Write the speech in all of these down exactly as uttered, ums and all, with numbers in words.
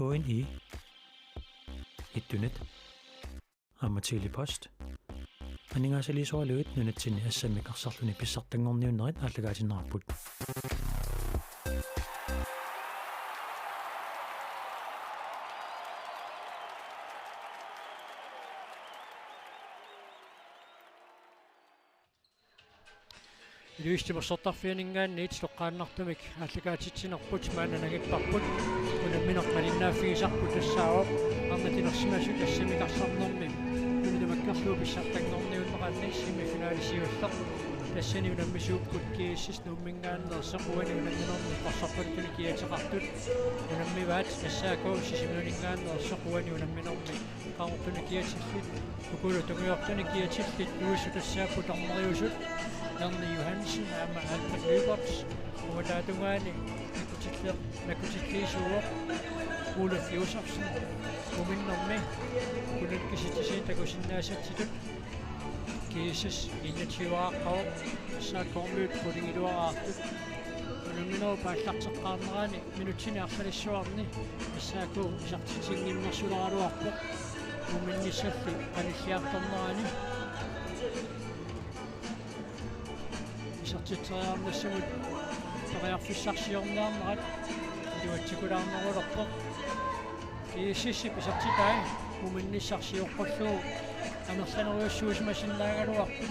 U N I, Ittunnat aamma Tele-Post aningaasaliisoralugit nunatsinni assammik arsarluni pissartanngorniunnerit aallakaatinneqarput. Ilulissat Timersortarfianinngaanniit toqqaannartumik aallakaatitsinerput maanna nangipparput. Unammineq malinnaaffigisarput tassaavoq arnat inersimasut assammik arsarnermi nunat tamakkerlugu pissartanngorniunneranni semifinali siulleq. Tassani unammisuupput G S S Nuumminngaanneersoq uani unamminermi qorsorpaluttunik kiateqartut. Unammivaat S A K Sisimiuninngaanneersoq uani unamminermi Qaqortuni kiatillit, ukulu tungujortuni kiatillit, uissut tassaapput dommeriusut Erni Johansen aamma Alfred Lyberth, uataatungaani nakutilli-, nakutilliisuuvoq Oluf Josefsen, muminnermi, ukuluk kisitsisinik takusinnaasatsitut, G S S enogtyve-aaqqavoq, S A K-miut qulingiluaraartut, unamminerup aallarteqqaarnerani minutsini arlalissuarni S A K isertitsinnginnersuleraluarpoq, muminnissalli qanilliartornerani. Isertitseriarnissamut periarfissarsiorniarnerat iluatsikulaarnerulerpoq. G S S-ip isertitai muminnissaq sioqqullugu amerlanerujussuusimasinnaagaluarput.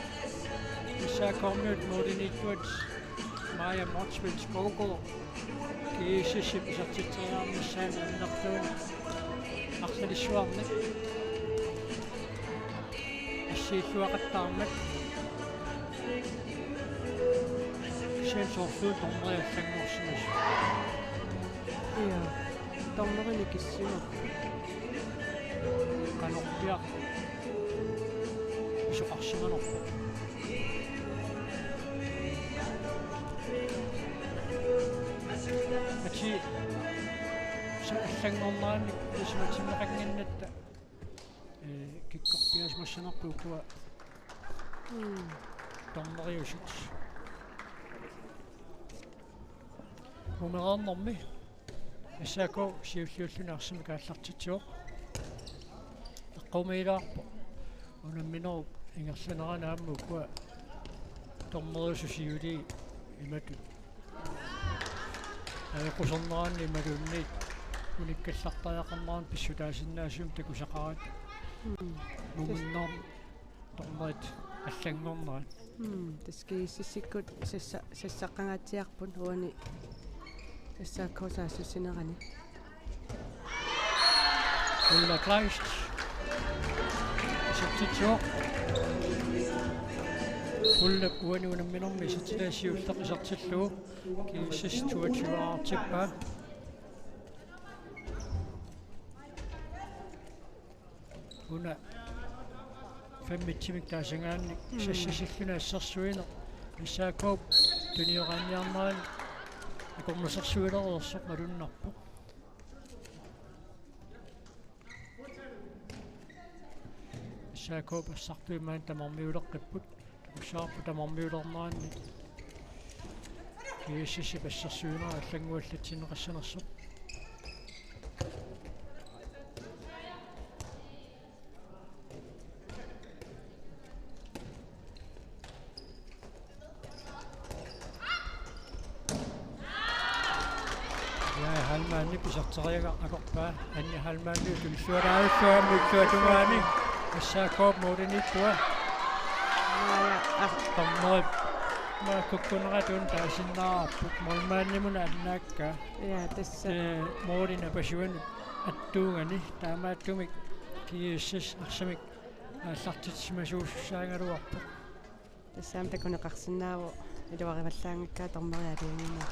S A K-miut målimiittuat Maja Motzfeldt Skovgaard G S S-ip isertitseriarnissaanut annertuumik arlalissuarnik assiilluaqattaarmat. Kisianni soorluuna dommeri allanngorsimasoq. Ja, dommerinik issimapput. Qanorpiaq pisoqarsimanerpoq. Atii, sa allanngornerannik isumatinneqannginnatta, ee, kikkorpiaasimassanerput ukua. Mm. Dommeriusut. Mumereernermi S A K siulliulluni arsamik aallartitsivoq. Eqqumiilaarpoq unamminerup ingerlanerani aamma ukua dommeriusut siulii imatut ajoquserneranni imaluunniit unikkallartariaqarneranni pissutaasinnaasumik takusaqaraat. Mm. Muminnermi dommerit allanngornerat. Mm, tassa G S S-ikkut sassa-, sassaqqangaatsiarput uani S A K saassussinerani. Ulla Kleist. Isertitsivoq. Ullap uani unamminermi isertitaa siulleq isertillugu. G S S toogtyve-aartippaa. Una femmitsimik taasagaanni. Mm. Sassasilluni assersuineq S A K-p tunioraanniarnerani akornusersuilereersoq malunnarpoq. S A K-p assartuimaat tamarmiuleqqipput. Takussavarput tamarmiulerneranni G S S-ip assersuinera allannguallatsinneqassanersoq. Ja, Halmaanni pisarteriaga akorpaa. Anni Halmaanni tunisuaraarsuami tungaani. S A K-p målimiittua. Dommerip makkukkunerata taasinnaarput målmandimuna annaakkaa. Ja, tassa. Ee, målip napasuanut attuugani taamaattumik G S S arsamik aallartitsimasuusussaagaluarpoq. Tassami takuneqarsinnaavoq iluarivallaanngikkaa dommerialuunngimmat.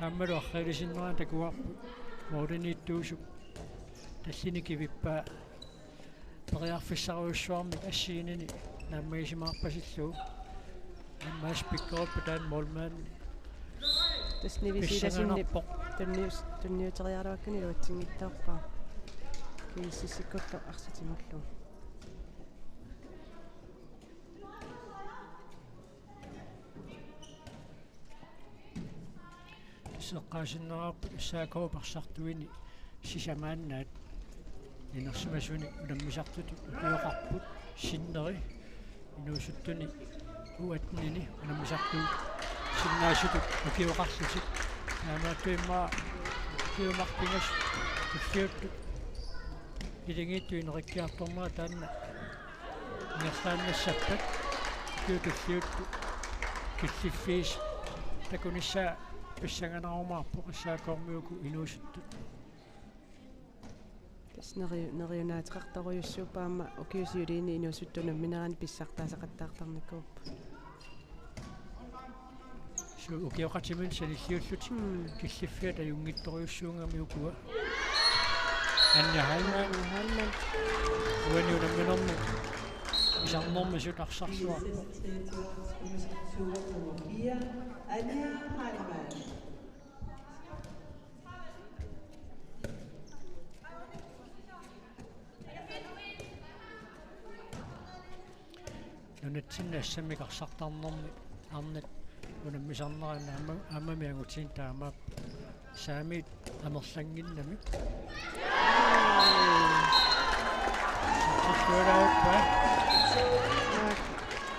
Aammalu arriilisinnerani takuarput målimiittuusup tallini kivippaa periarfissarujussuarmik assigiinnini naammagisimaarpasillugu. Aamma spikkerippu taanna målmandi. Tassa Nivi Siilasinnip pissanganarpoq. Tunnius-, tunniuteriaraluakkani iluatsinngitsoorpaa. G S S-ikkullu arsaq tigullugu. Seqqaasinnaarput S A K-p arsartuini Sisamaannaat inersimasuni unammisartutut ukioqarput sinneri inuusuttuni U attenini unammisartut sinnaasutut ukioqarlutik. Taamaattumik immaqa ukiut marluk pingasut tulliuttut ilingiittut ineriartornerat taanna ingerlaannassappat ukiut tulliuttut killiffiit takunissaa pissanganarumaarpoq S A K-mi uku inuusuttut. Tassa neri-, neriunaateqartorujussuupput aamma ukiup siuliini inuusuttut unamminerani pissartaasaqattaartarnikuupput. Suu, ukioqatiminut sanilliullutik. Hmm. Killiffiat ajunngitsorujussuugami ukua. Anja Heilmann. Anja Heilmann. Uani unamminermi isarnermisut arsarluarpoq. Anja Heilmann. Nunatsinni assammik arsartarnermi arnat unammisarneranni aamma, aammami angutini taamaappoq saamiit amerlannginnami. Sortillualaarpaa. Mark-,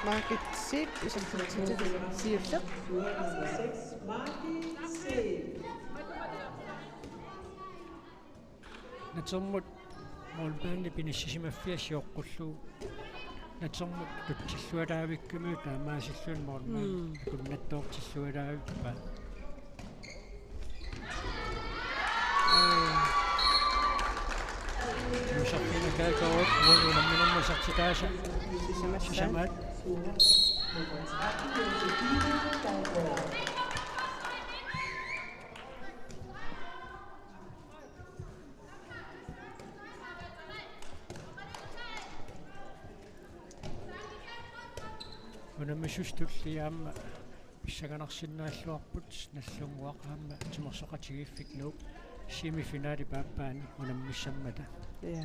Margit Zeeb, isertitsitut siulleq. Natermut målmandi pinissisimaffia sioqqullugu. Natermut tutsillualaavikkamiuk taamaasilluni målmand. Mm. Akunnattoortillualaavippaa. Josefine Kjærgaard, uani unamminermi isertitaasa. Sisamaat. Sisamaat. Unammisut tulliit aamma pissanganarsinnaalluarput Nagdlunguaq aamma timersoqatigiiffik Nuuk semifinali paappaani unammissammata. Ja.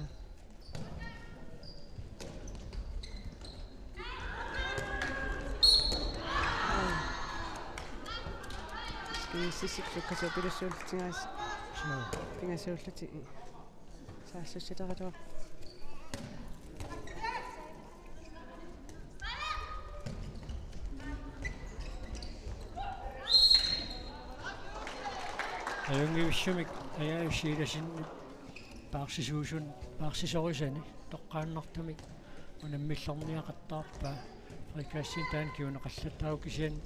GSS-ikkut kasuupilussuullutigaas. Suu. Pingasuullutik. Saassussilerlugu. Ajunngivissumik Ajaja Silassen paarsisuusun, paarsisorisani toqqaannartumik unammillorniaqattaarpaa. Frikastin taanna kinguneqallattaarpoq kisianni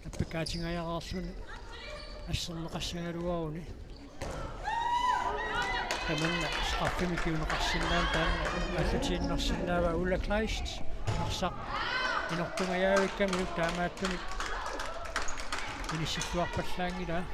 appikaatingajareerluni asserneqassagaluaruni. Tamanna straffimik kinguneqarsinnaanera taanna aallutiinnarsinnaavaa. Ulla Kleist arsaq inortungajavikkamiuk taamaattumik inissilluarpallaanngilaa.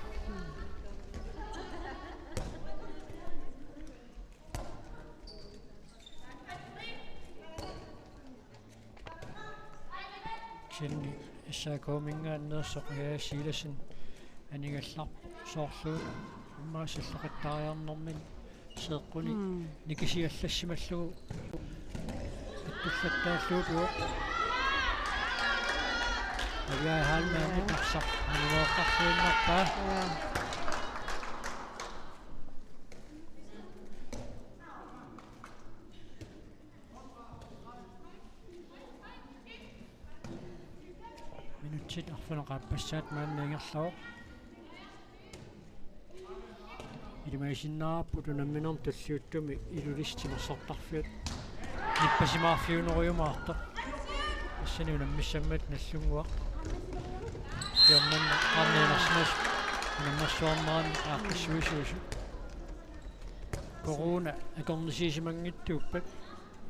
Kisianni S A K-minngaanneersoq Ajaja Silassen anigallarpoq soorlu immaqa salloqittariarnermini seeqquni. Mm. Nikisiallassimallugu attullattaallugu. Ajaja Heilmannip arsaq aluloortarluinnarpaa. Ja. Minutsit arfineq-aappassaat maanna ingerlavoq. Ilimagisinnaarput unamminermi tulliuttumi Ilulissat timersortarfiat nippasimaarfiunerujumaartoq. Tassani unammissammata Nagdlunguaq. Siornanna arnat inersimasut unammersuarneranni aaqqissuisuusut. Corona akornisiisimanngitsuuppat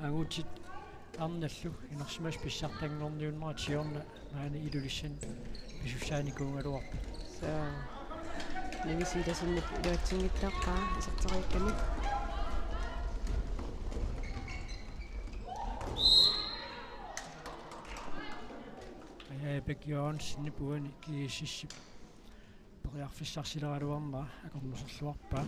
angutit arnallu inersimasut pissartanngorniunnerat siorna maani Ilulissani pisussaanikuugaluarput. Soo. Nivi Silassenip iluatsinngitsoorpaa iserteriikkami. Ajaja Bech Jørgensenip uani GSS-ip periarfissarsileraluarnera akornuserluarpaa.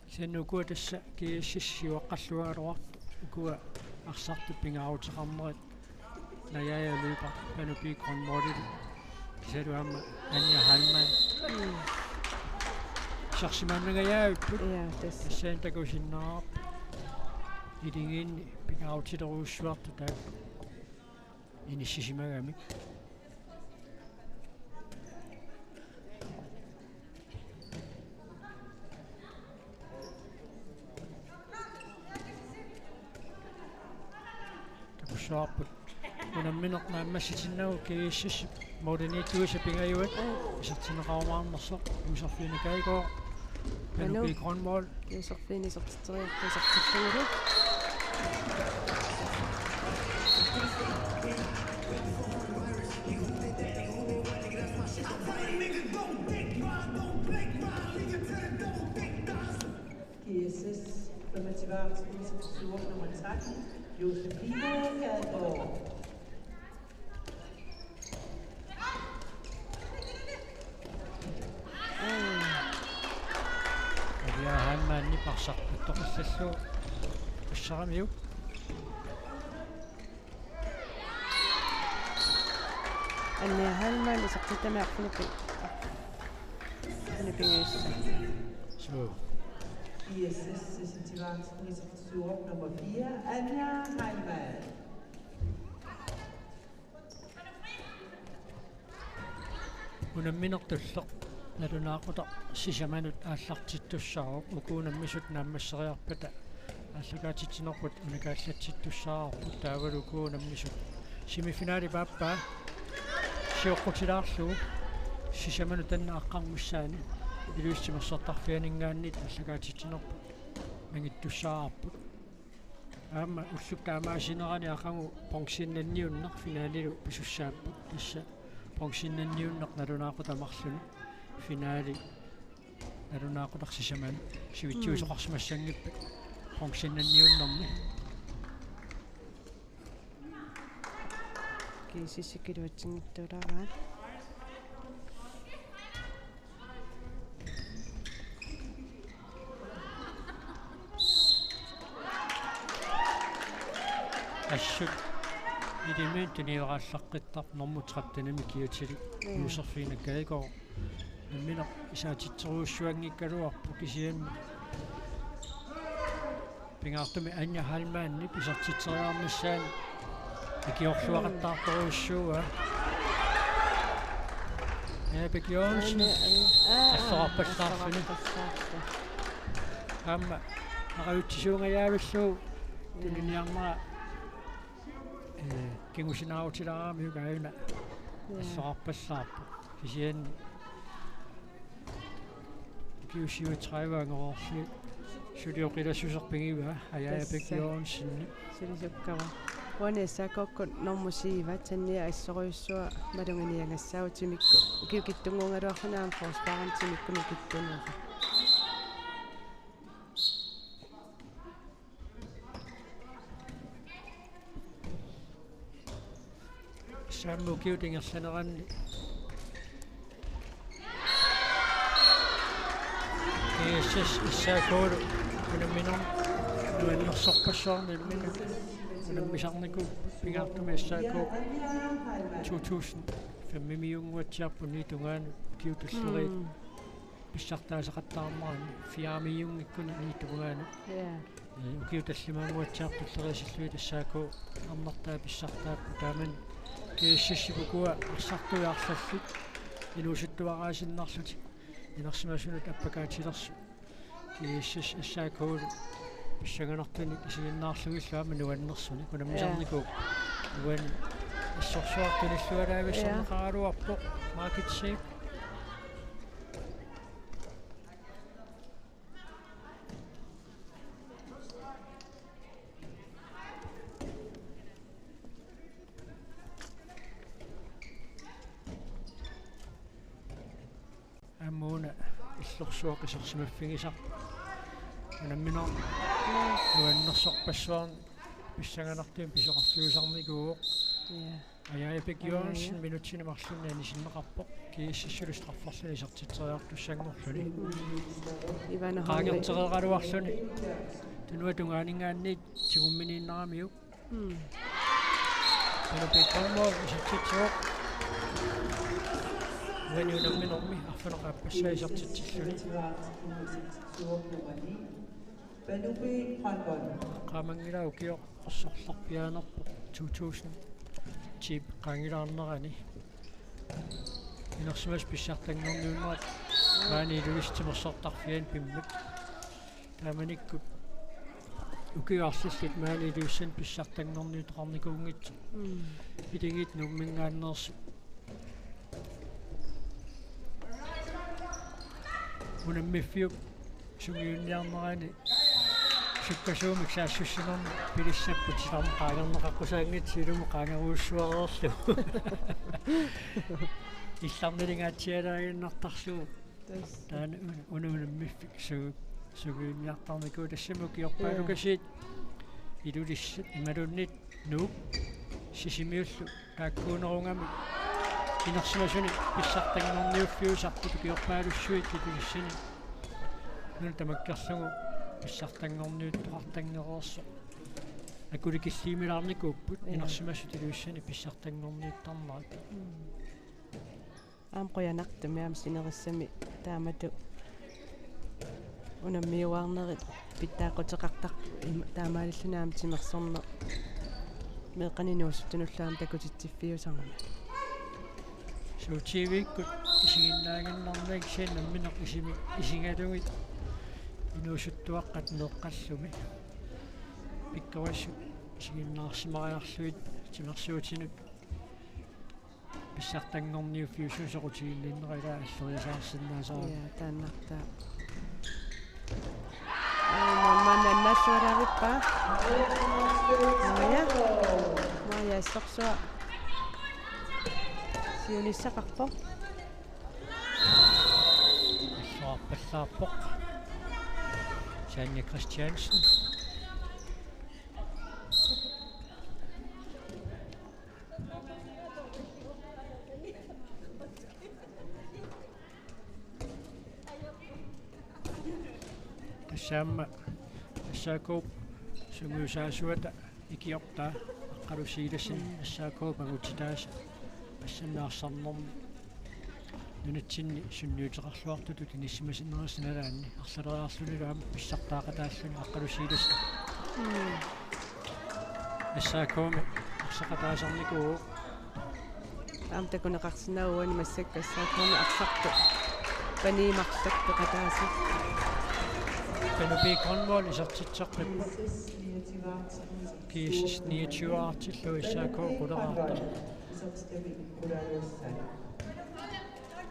Kisianni ukua tassa GSS siuaqqalluagaluartut ukua arsartut pingaaruteqarnerat Najaja Lyberth Panupii Grønvoldip Kisianni aamma Anja Heilmann. Mm. Isersimaannangajappoq. Ja, tassa. Tassani takusinnaavarput. Iligiinni pingaarutilerujussuartut taakku inissisimagamik. Takussavarput unammineq naammassitinnagu G S S målimiittuisa pingajuat. Isertinneqarumaarnersoq Josefine Kajgaard. Panu P. Grønvold. Josefine isertitseriarpaa isertitseriarpaa. G S S femogtyve nummer tretten, Josefine Kjærgaard. Anja Heilmann niparsarput toqissallu. Ussaramiu. Anja Heilmann isertitamiarfuni pi-, -funi pingajussaq. Suu. I S S seksogtyve nummer fire, Anja Heilmann. Unamminertullu nalunaaqutaq sisamanut aallartittussaavoq, uku unammisut naammasseriarpata aallakaatitsinerput unikaallatsittussaavoq, taavalu uku unammisut semifinali paappaa sioqqutilaarlugu sisamanut taanna aqqarnissaani Ilulissat Timersortarfianinngaanniit aallakaatitsinerput mangittussaavarput. Aamma ullut taamaasinerani aqagu bronzennanniunneq finalilu pisussaapput, tassa bronzennanniunneq nalunaaqutaq marlunnik finali nalunaaqutaq sisamanut sivitsiusoqarsimassanngippat bronzennanniunnermi. G S S-ikkut iluatsinngitsuulaaraat. Assut ilimi tunioraallaqqittarpoq nummer tretten-imi kiatili. Mm. Josefine Kajgaard. Nammineq isaatitserujussuanngikkaluarpoq kisianni pingaartumik Anja Heilmannip isertitseriarnissaanut ikiorluaqattaartorujussuuaa. Aapik Jørgensen. Aa, aa, aa, assorarpallaarluni. Assorarpallaarluni. Aamma aqagutsisuungajaavillugu. Jaa. Tuniniarnera, ee, kingusinaarutilaaramiuk aajuna. Jaa. Assorarpallaarpoq. Kisianni ukiut syvogtredive angoreerlugit suli oqilassuseq pigivaa, Ajaja Bech Jørgensen. Tassa. Sulisukkava. Uani S A K-kkut nummer syv, Tanja, assorujussuaq maluginiagassaavoq timikkut. Ukiukittunnguugaluarluni aamma forsvarerni timikkut nukittuunera. Saammi ukiut ingerlaneranni G S S S A K-lu unamminermi nuannersorpassuarnik imminnut unammisarnikuupput, pingaartumik S A K to tusind fem-imiunnguatsiarput ni tungaanut ukiut tulleriit. Mm. Pissartaasaqattaarnerani fire-miunngikkuni ni tungaanut. Ja. Ee, ukiut tallimaannguatsiartut tulleriisillugit S A K arnartaa pissartaapput, taamani G S S-ip ukua arsartui arlallit inuusuttuaraasinnarlutik inersimasunut appakaatilersut. G S S S A K-lu pissanganartunik isiginnaarlugillu aamma nuannersunik unammisarnikuupput. Ja. Uani assorsuaq tunilluaraavissorneqaraluarpoq. Ja. Markitsi. Aamma una illorsuaq isersimaffigisarput. Unamminermi nuannersorpassuarnik pissanganartumik pisoqarfiusarnikuuvoq. Ja. Ajaja Bech Jørgensen, ajaja, minutsini marlunni anisinneqarpoq. G S S-ip strafferluni isertitseriartussanngorluni. Ivana Holm. Qaangertereeraluarluni. Tunuata tungaaninngaanniit tigumminiinnaramiuk. Mm. Panu P. Grønvold isertitsivoq. Uani unamminermi arfineq-aappassaa isertitsilluni. Qaamanngilaat ukioq sorlerpiaanerpoq to tusind ti qaangilaarnerani. Inersimasut pissartanngorniunnerat maani Ilulissat timersortarfiani pimmat. Taamanikkut ukiut arlallit maani Ilulissani pissartanngorniuteqarnikuunngitsoq. Mm. Piligit Nuumminngaanneersut. Unammiffiup sungiunniarnerani sukkasuumik saassussinermik pilissapput, silarmi qaangerneqaqqusaanngitsoq ilumut qaangerujussuareerlugu. Illarnalingaatsialaaginnartarlugu. Tassa. Taanna un-, una unammiffik su-, sungiunniartarnikuuvoq, tassami ukiorpaalukasiit Ilulissat imaluunniit Nuuk Sisimiullu taakkuunerugami inersimasunik pissartanngorniuffiusarput, ukiorpaalussuit Ilulissani nuna tamakkerlugu pissartanngorniuttoqartanngereersoq. Akulikilliimilaarnikuupput. Ja. Inersimasut Ilulissani pissartanngorniuttarnerat. Mm. Aamma qujanartumik aamma sinerissami taamatut unammiuaarnerit pitsaaquteqartarput, im-, taamaalilluni aamma timersorneq meeqqanik inuusuttunullu aamma takutitsiffiusarmat. Suu TV-kkut isiginnaaginnarnagit kisianni nammineq isimi isigalugit inuusuttuaqqat meeqqallumi. Pikkorissut isiginnaarsimariarlugit timersuutinut pissartanngorniuffiusugut soqutiginninnera ilaa alleriasaarsinnaasarami. Ja, taannartaa. Ai, maanna annassuaraavippaa. Maja. Maja assorsuaq siunissaqarpoq. Assorsuaq arpallaarpoq. Sanja Christiansen. Tassa aamma S A K-p sungiusaasuata ikiortaa Aqqalu Silassen S A K-p angutitaasa assannaarsaarnermi nunatsinni sunniuteqarluartutut inissisimanerisa nalaanni arlaleriarlunilu aamma pissartaaqataalluni Aqqalu Silassen. Mm. S A K-mi arsaqataasarnikuuvoq. Aamma takuneqarsinnaavoq uani massakkut S A K-mi arsartut paniit marluk peqataasut. Panu P. Grønvold isertitseqqipput. G S S niogtyve-artillugu S A K quleraartoq.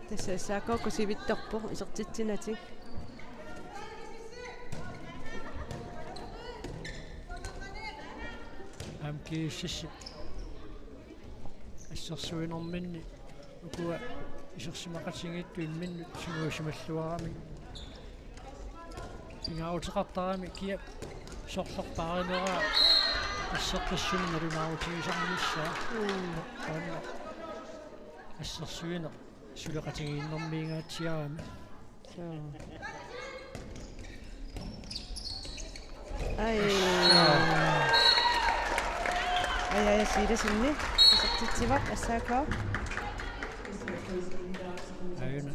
Tassa S A K-kkut sivitsorput isertitsinatik. Aamma G S S assersuinerminni ukua isersimaqatigiittut imminnut sungiusimalluaramik pingaaruteqartarami kia sorleq paarineraa asseqqissumik nalunaarutigisarnissaa. Mm. Taanna assersuineq suleqatigiinnermiingaatsiarami. Suu. Ai. Suu. Ai, ai, Silassenni isertitsivoq S A K. Aajuna.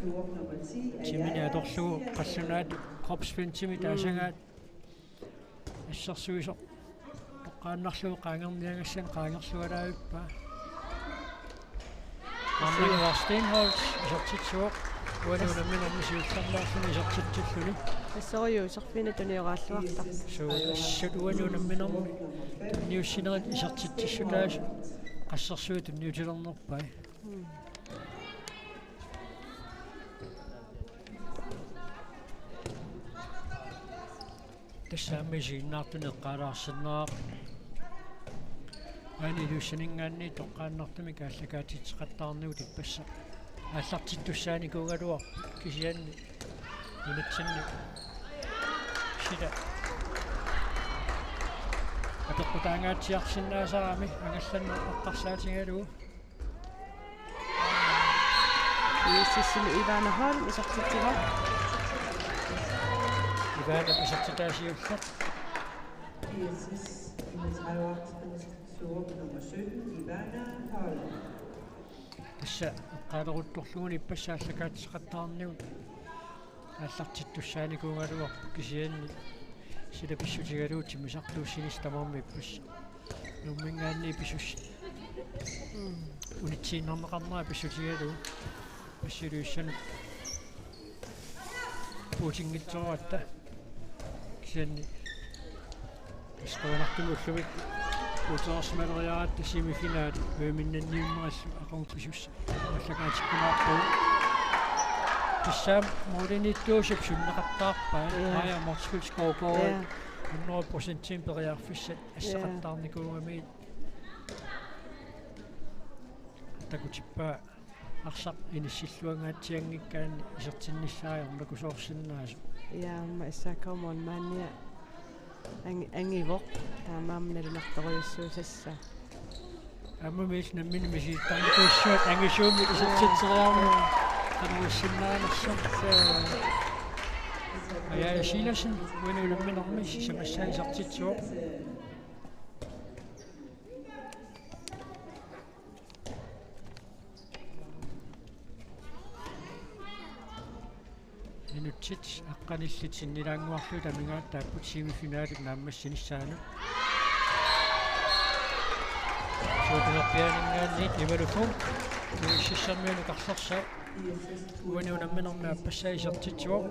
Timini atorlugu qallunaatut kropsfintimik taasagaat. Assersuisoq toqqaannarlugu qaangerniagassani qaangerluaraavippaa. Arnannguaq Steenholdt isertitsivoq. Uani unamminermi siullerlaarluni isertitsilluni. Assorujuk iserfigineq tunioraalluartarpoq. Suu, assut uani unamminermi tunniussinerit isertitsissutaasut qassersuit tunniutilernerpai. Mm. Tassa aamma isiginnaartunik eqqaalaarsinnaavoq. Maani Ilulissaninngaanniit toqqaannartumik aallakaatitseqattaarnagu ippassaq aallartittussaanikuugaluarpoq, kisianni nunatsinni sila apeqqutaangaatsiarsinnaasarami angallanneq eqqarsaatigalugu. G S S-imi Ivana Holm isertitsivoq. Ivana isertitaa siulleq. G S S enogtredive, nummer sytten, Ivana Holm. Tassa eqqaaleruttorluguni ippassaq aallakaatitseqattaarnigut aallartittussaanikuugaluarpoq, kisianni sila pissutigalugu timmisartuussinissaq tamarmi ippassaq. Nuumminngaanniit pisussat. Mm. Unitsiinnarneqarnera pissutigalugu. Assilluissanut puutinngitsooratta. Kisianni tassa qiianartumik ullumi puutereersimaleriaratta semifinale mødeminnanniunnerallu aqagu pisussat aallakaatikkumaarpagut. Tassa målimiittuusup sunneqattaarpaa. Ja. Maja Motzfeldt Skovgaard. Ja. Hundrede procent periarfissat asseqattaarnikuugamigit. Takutippaa arsaq inissilluangaatsianngikkaanni isertinnissaat ornakusoorsinnaasoq. Ja, aamma S A K-p målmandia ang-, angivoq, taamaammat nalunartorujussuusassaaq. Aamma misil nammineq misilittariaqartussaagut angisuumik isertitseriarmat qanoq issinnaanersoq. Soo. Aja Silassen, uani unamminermi sisamassaa isertitsivoq. Minutsit aqqanillit sinnilaannguarlugit amigaataapput semifinalit naammassinissaannut. Suupinerpiaaninngaanniit Ivalu Funk GSS-ermiunut karlersaat uani unamminermi aappassaa isertitsivoq.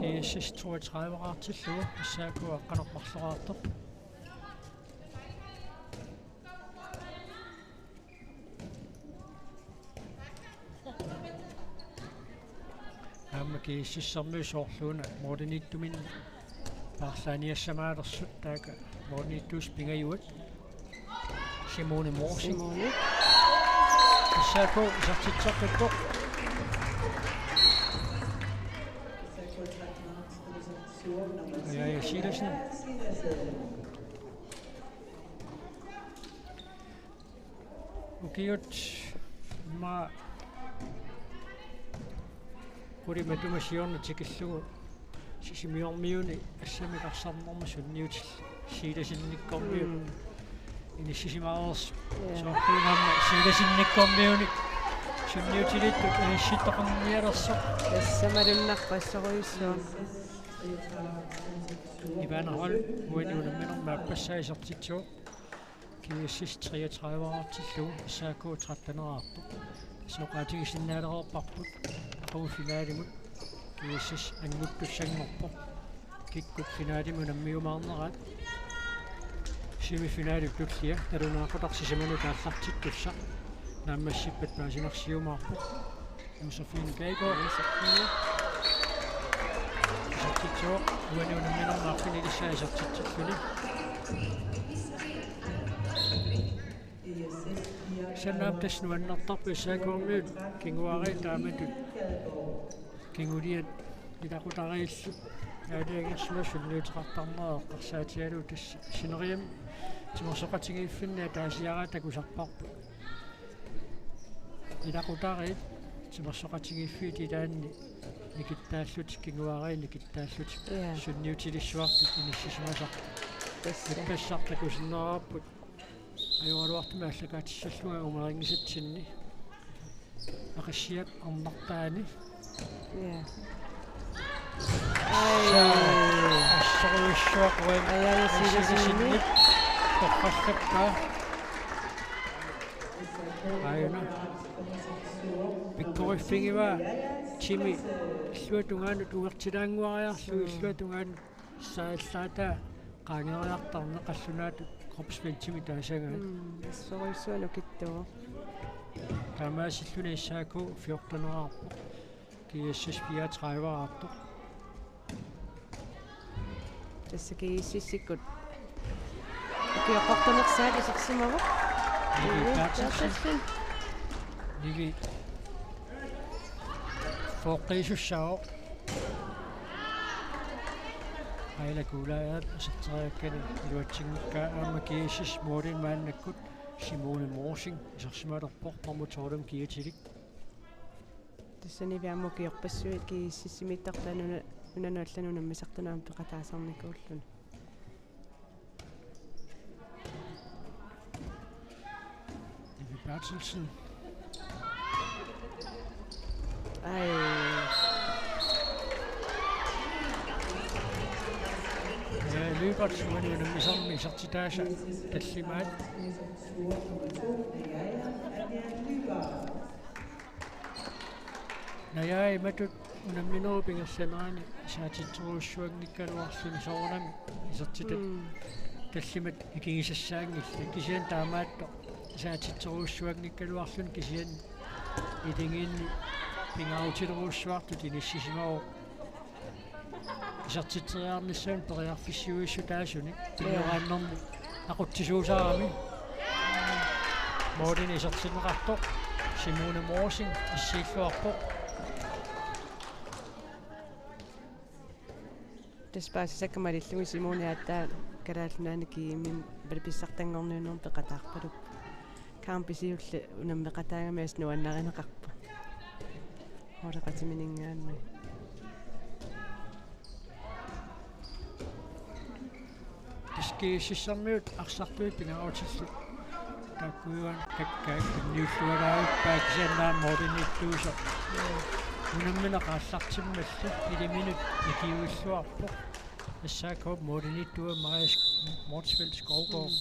GSS toogtredive-raartillugu, S A K aqqaneq-marloraartoq. Aamma GSS-ermiut soorluuna målimiittuminnut paarlaaniassamaalersoq, taakku målimiittuusut pingajuat. Simone Morsing. Simone. S A K isertitseqqippoq. Aja Silassen. Ukiut immaqa qulit matuma siorna tikillugu Sisimiormiuni assamik arsarnermut sunniutillit Silasinnikkormiut. Mm. Inissisimareersoq. Ja. Soorluuna aamma Silasinnikkormiunik sunniutilittut inissittoqarnialersoq. Tassa malunnarpoq assorujussuaq. Ivana Holm uani unamminermi aappassaa isertitsivoq. GSS treogtredive-raartillugu, S A K tretten-eraartoq. Soqaatigisinnaalereerparput aqagu finalimut GSS annguttussanngorpoq. Kikkut finalimut unammiumaarneraat. Semifinalit tullia nalunaaqutaq sisamanut aallartittussaq naammassippat paasinarsiumaarpoq. Josefine Geiger. Josefine. Isertitsivoq uani unamminermi arfinilissaa isertitsilluni. Sannaap tassa nuannertarpoq S A K-miut kinguaariit taamatut kinguliat ilaqutariillu aalajangersimasut sunniuteqartarnerat eqqarsaatigalugu tassa sineriammi timersoqatigiiffinni ataasiaraa takusarparput. Ilaqutariit timersoqatigiiffiit ilaanni nikittaallutik, kinguaariit nikittaallutik. Ja. Sunniutilissuartut inissisimasarput. Tassa. Ippassaq takusinnaavarput. Ajoraluartumik aallakaatissallunga uumerinngisatsinni. Aqissiaq arnartaani. Ja. Ai. Assorujussuaq uani. Aja, ja, Silasinni. Silasinni. Torrallappaa. Aajuna. Pikkoriffigivaa Timi illuatungaanut uertilaannguariarlugu illuatungaanut saallaataa qaangeriartarneq qallunaatut kropsfeltimik taasagaat. Mm, assorujussuaq nukittuuvoq. Taamaasilluni S A K fjorten-eraarpoq. GSS fireogtredive-eraartoq. Tassa GSS-ikkut ukioqqortunersaat isersimavoq. Nivi Berthelsen. Berthelsen. Nivi. Foqqiisussaavoq. Aila Kuulaajaap aserteriakkani iluatsinngikkaa aamma GSS-ip måli maannakkut Simone Morsing isersimalerpoq nummer tolv-imut kiatilik. Tassani Nivi aamma ukiorpassuit GSS-imiittartut una-, unanut allanut unammisartunut aamma peqataasarnikuulluni. Nivi Berthelsen. Ai. Ja, løbert uani unammisarmi isertitaasa tallimaat. Najai imatut unamminerup ingerlanerani saatitserujussuanngikkaluarluni soorunami isertitat Mm. tallimat ikigisassaanngillat, kisianni taamaattoq saatitserujussuanngikkaluarluni kisianni Ilingiinni pingaarutilerujussuartut inissisimavoq isertitseriarnissaanut periarfissiuissutaasunik. Ja. Pingaarnermi aqutsisuusarami. Målini isertinneqartoq Simone Morsing assiilluarpoq. Tassa paasisakka malillugu Simone aatsaat Kalaallit Nunaanni GM-imi pissartanngorniunnermi peqataarpaluppoq. Kampisiulli unammeqataagami assut nuannarineqarpoq. Holdeqatimininngaanniit. Tassa GSS-ermiut arsartuit pingaarutillit. Taakkuugaluarlugit kakkaak tunniulluarpaa kisianni aamma målimiittuusoq. Unammineq aallartimmallu iliminut ikiuilluarpoq. S A K-p målimiittuaa Maja Sk-, Motzfeldt Skovgaard.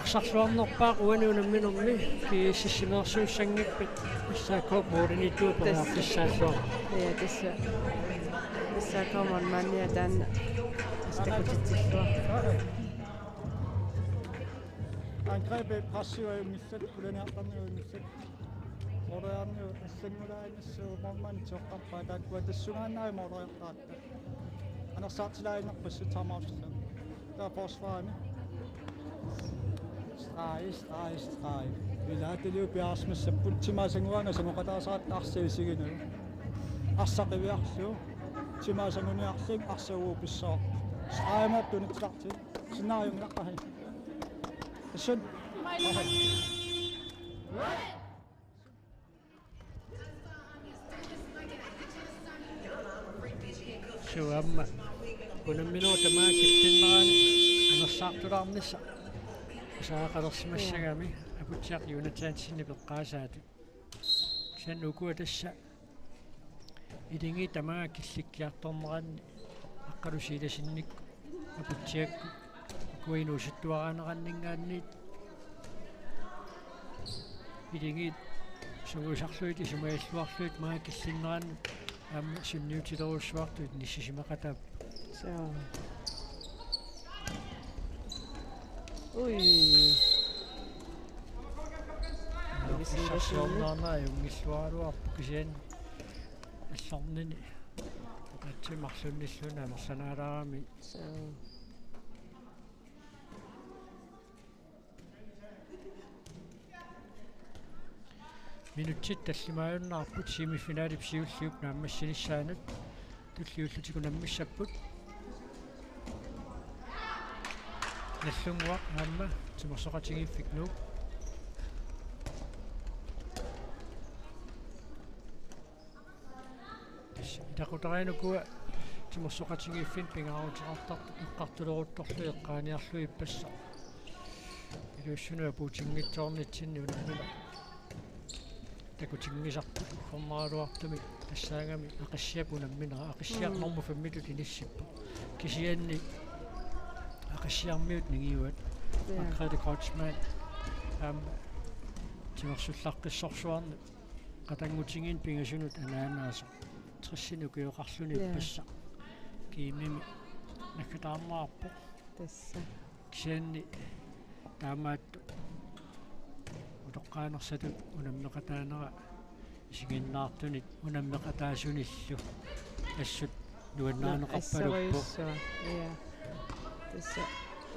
Arsarluarnerpaaq uani unamminermi GSS-imeersuussanngippat S A K-p målimiittuaa periarfissaalluarpoq. Ja, tassa. S A K-p målmandia taanna assut takutitsilluarpoq. Angrebet pressiuajunngissallugu, kulaniartarniujunngissallugu. Måleriarniut assanngulaannassuu målmandip toqqarpaa taakkua tassungaannaq måleriartaratta. Anersaartilaaginnarpassi timeoutissat. Taava forsvarimi. Streg, streg, streg. Ilaatigut piareersimassapput timaasannguaanga sangoqataasaratta arsaq isigineq. Arsaq qiviarlugu. Timaasannguaniarlugu arsaq uagut pissavarput. Stregimut tunitsilaartigu. Sinnaajunngilaq. Assut. Suu aamma unamminerup tamaanga killinnerani anersaartulaarnissaq asaaqalersimassagami Aputsiaq Jonathansenip eqqaasaatut. Kisianni ukua tassa Ilingi tamaanga killikkiartorneranni Aqqalu Silasinnikkut Aputsiakkut ukua inuusuttuaraaneranninngaanniit Ilingiit sungiusarlugit isumagalluarlugit maanga killinnerani aamma sunniutilerujussuartut inissisimaqataapput. Suu. Ui. Pissarsiorneqarnera ajunngilluaraluarpoq kisianni allornini. Aatsaat marlunnilluunniit amerlanaalaarami. Suu. Minutsit tallimaajunnaarput semifinalip siulliup naammassinissaanut. Tulliullutik unammissapput. Nagdlunguaq aamma Timersoqatigiiffik Nuuk. Tassa ilaqutariinnaq ukua timersoqatigiiffinnut pingaaruteqartartut eqqartuleruttorlugit eqqaaniarlugit ippassaq. Iluassanut apuutinngitsoornitsinni unammineq takutinngisarput uggornaraluartumik tassaagami Aqissiap unamminera, Aqissiaq Mm. normu femmitut inissippoq. Kisianni Aqissiarmiut ningiuat. Ja. Margrethe Kreutzmann aamma timersullaqqissorsuarnik qatanngutigiinni pingasunut anaanaasoq. Tressinik ukioqarluni Ja. ippassaq. GM-imi naggataarneqarpoq. Tassa. Kisianni taamaattut utoqqaanersatut unammeqataanera isiginnaartunit unammeqataasunillu assut nuannarineqarpaluppoq. Assorujussuaq. Ja. Tassa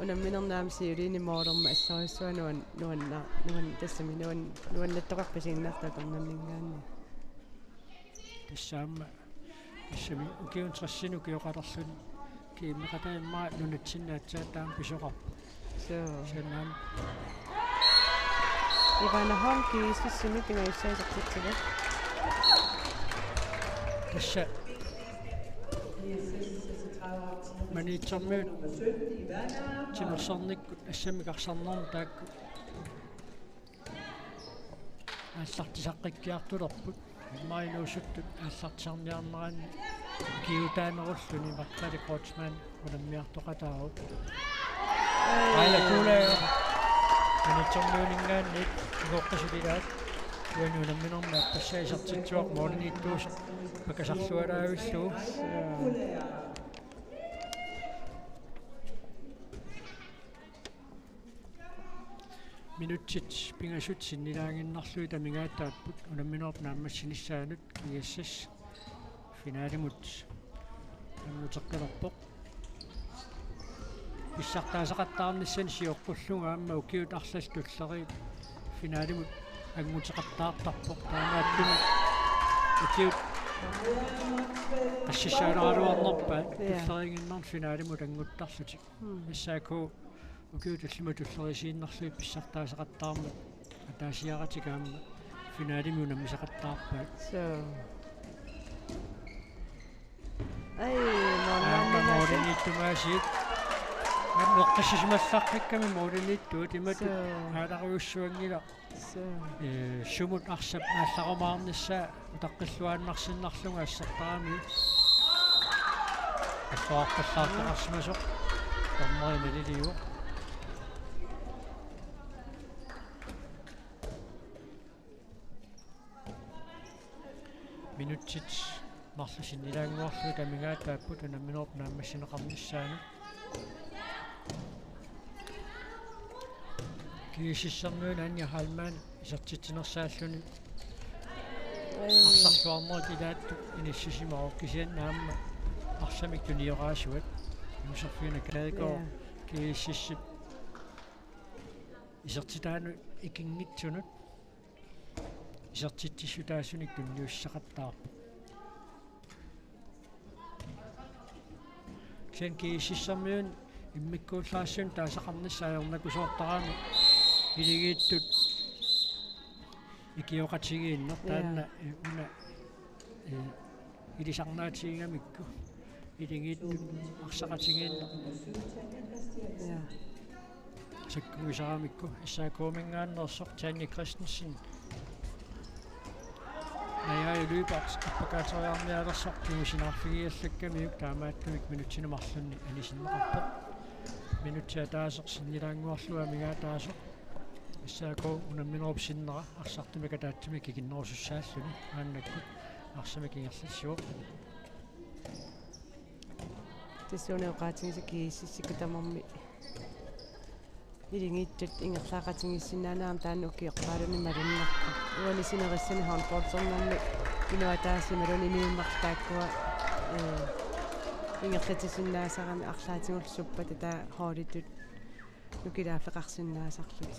unamminermi siuliini målermat assorujussuaq nuan-, nuanna-, nuan-, tassami nuan-, nuannattoqarpoq isiginnaartut akornanninngaanniit. Tassa aamma tassami ukiuni tressinik ukioqalerluni GM-eqataat immaqa nunatsinni aatsaat taama pisoqarpoq. Suu. Kisianni aamma Ivana Holm GSS-imi pingajussaa isertitsivoq. Tassa Maniitsormiut timersornikkut assammik arsarnermut taakku aallartisaqqikkiartulerput. Immaqa inuusuttut aallartisarniarneranni kiutaanerulluni Margrethe Kreutzmann unammiartoqataavoq. Aila Kuulaa. Minutsermiuninngaanniit igoqqisut ilaat. Uani unamminermi appassaa isertitsivoq, målimiittuusoq pakasarluaraavillugu. Minutsit pingasut sinnilaaginnarlugit amigaataapput unamminerup naammassinissaanut. G S S finalimut anguteqqilerpoq. Pissartaaseqattaarnissani sioqqullugu aamma ukiut arlallit tulleriit finalimut anguteqattaartarpoq. Taamaattumik ukiut qassissaalaaraluarnerpaat, ja, tulleriiginnarnik finalimut anguttarlutik. Mm. S A K ukiut tallimat tulleriisiinnarlugit pissartaaseqattaarmat ataasiaratik aamma finalimi unammisaqattaarpaat. So. Ai, aamma målimiittumaasiit. Målimiittumaasiit. Aamma eqqissisimallaqqikkamik målimiittuut imatut. So. Aalarujussuanngilaq. So. Ee, sumut arsap aallarumaarnissaa utaqqilluaannarsinnarlugu assertarami. Assuarpallaartoqarsimasoq. Dommeri naliliuvoq. Minutsit marluk sinnilaannguarlugit amigaataapput unamminerup naammassineqarnissaanut. G S S-ermiunit Anja Heilmann isertitsinersaalluni arsarluarnerit ilaattut inissisimavoq, kisianni aamma arsamik tunioraasuat. Josefine Gadegaard, ja, G S S-ip isertitaanut ikinngitsunut isertitsissutaasunik tunniussaqattaarpoq. Kisianni G S S-ermiunit immikkuullaassuunut taasaqarnissaq ajornakusoortarami, iligiittut ikioqatigiinneq, ja, taanna, eh, una, eh, ilisarnaatigigamikku. Iligiittut arsaqatigiinneq. Ja. Sakkugisaramikku S A K-minngaanneersoq Tanja Christensen. Naja Lyberth appakaateriarnialersoq kingusinnaarfigiallakkamiuk, taamaattumik minutsini marlunni anisinneqarpoq. Minutsi ataaseq sinnilaannguarlugu amigaataasoq. S A K unamminerup sinnera arsartumik ataatsimik ikinnerusussaalluni maannakkut arsamik ingerlatsivoq. Tassuuna oqaatigisoq G S S-ikkut tamarmik iligiittut ingerlaaqatigiissinnaaneq aamma taanna ukiorpaalunni malunnarpoq. Uani sinerissani håndboldernermi inuit ataaseq imaluunniit inuit marluk taakkua, ee, ingerlatsisinnaasarami arlaatigullu suppata taava holditut nukilaaffeqarsinnaasarlutik.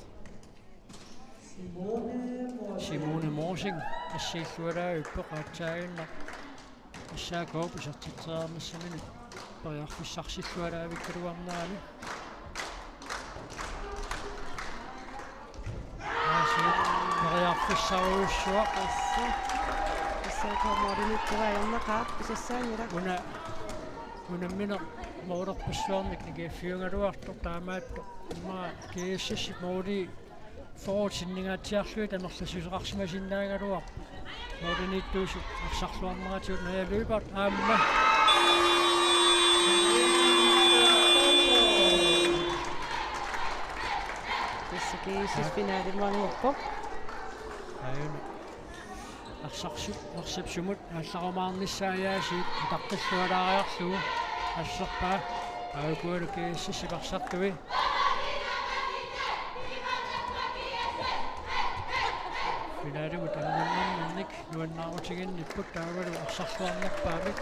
Simone Morsing assiillualaavippoq, aatsaaginnaq S A K-p isertitseriarnissaminut periarfissarsillualaavikkaluarnerani. Aasiit periarfissarujussuaq. Tassa. S A K målimiittuaannaqaaq, pisassaanngilaq. Una unammineq målerpassuarnik nikiiffiugaluartoq, taamaattoq immaqa G S S-ip måli fyrre sinningaatsiarlugit amerlassuseqarsimasinnaagaluarpoq. Målimiittuusut arsarluarneratigut. Naja Lyberth aamma. Tassa G S S finalimut anngorpoq. Aajuna. Arsarsup, arsap sumut aallarumaarnissaa aasiit utaqqillualaariarlugu asserpaa. Aajuku G S S-ip arsartui. Finalimut anngornerminnik nuannaarutiginnipput, taavalu arsarluarnerpaamik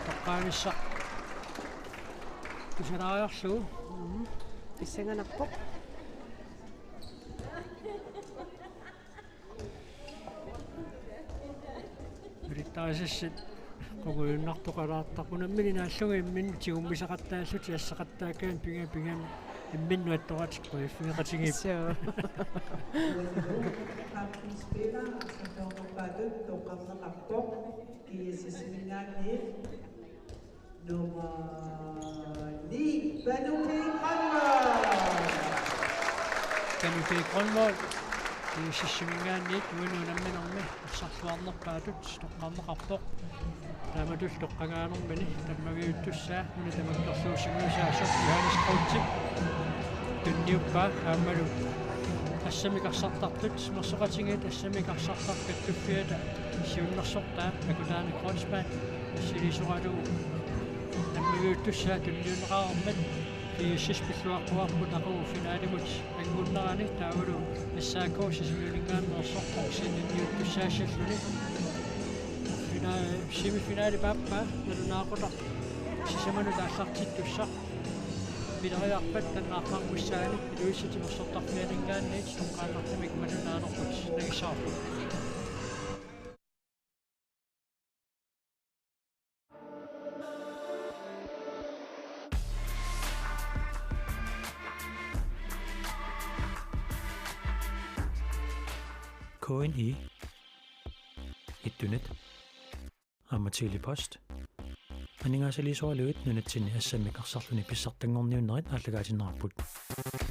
toqqaanissaq tusalaariarlugu. Mhm. Pissanganarpoq. Ulittarisassat qungujunnartoqalaartarput, unammineq naallunga imminnut tigummisaqattaallutik, assaqattaakkaanni pinga pinganut imminnut attoratik qujaffigeqatigiipput. Suu. Spiller, som dommer Badut, dommer Rapport, G S S-minngaanniit. Nummer ni, Panu P. Grønvold. Panu P. Grønvold. GSS-iminngaanniit uani unamminermi arsarluarnerpaatut toqqarneqarpoq. Taamatullu toqqagaanermini tammaviuttussaa una tamakkerluusimuisaasut Johannes Kreutzip tunniuppaa aammalu assammik arsartartut, Mersoqatigiit assammik arsartartut Kattuffiata siunnersortaa Akutaana Kreutzmann assiliisoralugu tammaviuttussaa tunniunneqareermat GSS pilluaqquarput aqagu finalimut angunnerani taavalu SAK Sisimiuninngaanneersoq qongsinninniuttussaassalluni. Fina-, semifinali paappaa nalunaaqutaq sisamanut aallartittussaq pileriarpat tannaaqqarmussaani Ilulissat Timersortarfianinngaanniit toqqaannartumik malunaanerput nangissavarput. K N I, Ittunet, aamma Tele-Post aningaasaliisoraluit nunatsinni assammik arsarluni pissartanngorniunnerit aallakaatinneqarput.